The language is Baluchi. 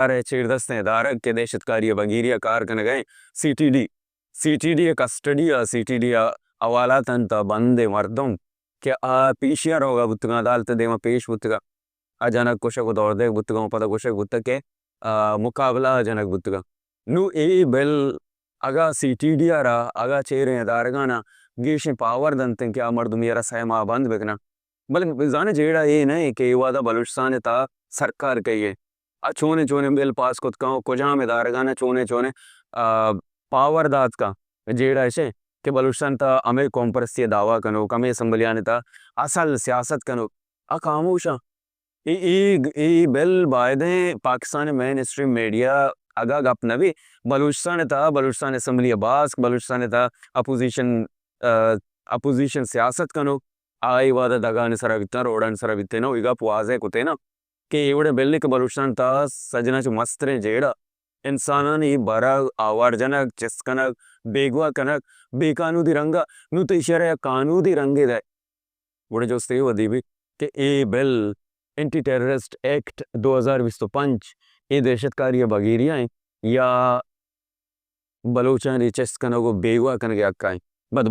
سرکار ءِ چیردستیں ادارگ کہ دہشتکاری ءِ بگیری ءَ کار کنگ ءَ ایں، C T D, C T D ءِ کسٹڈی ءَ، سی ٹی ڈی ءِ حوالات ءَ انت ءُ بند ایں مردم کہ آ پیشی ءَ روگ ءَ بوتگ اَں، عدالت ءِ دیم ءَ پیش بوتگ اَں، آ جنگ کشگ ءُ دور دیگ بوتگ اَں، پدا گوشگ بوتگ کہ، آ، مقابلہ ءَ جنگ بوتگ اَں۔ نوں اے بل اگاں سی ٹی ڈی ءَ را، اگاں چیریں ادارگاں ءَ گیشیں پاور دنت اَں کہ آ مردمی ءَ را سئے ماہ بند بہ کن اَں، بلے زانے جیڑہ اے نہ ایں کہ اے وہد ءَ بلوچستان ءِ تہا سرکار کئے ایں، آ چونیں چونیں بل پاس کت کن اَں، کجام ادارگاں ءَ چونیں چونیں، آ، پاور دات کن اَں۔ جیڑہ ایش ایں کہ بلوچستان ءِ تہا ہمے قوم پرستی ءِ دعویٰ کنوک، ہمے اسمبلیانی تہا اصل سیاست کنوک، آ خاموش اَں۔ اے، اے، اے بل بایدیں پاکستان ءِ مین اسٹریم میڈیا اگاں گپ نہ بی، بلوچستان ءِ تہا، بلوچستان اسمبلی ءِ باسک، بلوچستان ءِ تہا اپوزیشن، آ، اپوزیشن سیاست کنوک، آ اے وہد ءَ دگانی سرا بیتاں، روڈانی سرا بیتیناں، اے گپ واضح کتیناں کہ اے وڑیں بلے کہ بلوچستان ءِ تہا سجنا چہ مستریں جیڑہ انسانانی برگ، آوار جنگ، چست کنگ، بیگواہ کنگ، بے قانودی رنگ ءَ، نوں تو ایشی ءَ را یک قانودی رنگے دئے۔ گڑا جست اے ودی بیت کہ اے بل، اینٹی ٹیررسٹ ایکٹ دو ہزار بیست ءُ پنچ، اے دہشتکاری ءِ بگیری ءَ ایں یا بلوچانی چست کنگ ءُ بیگواہ کنگ ءِ حق ءَ ایں؟ بد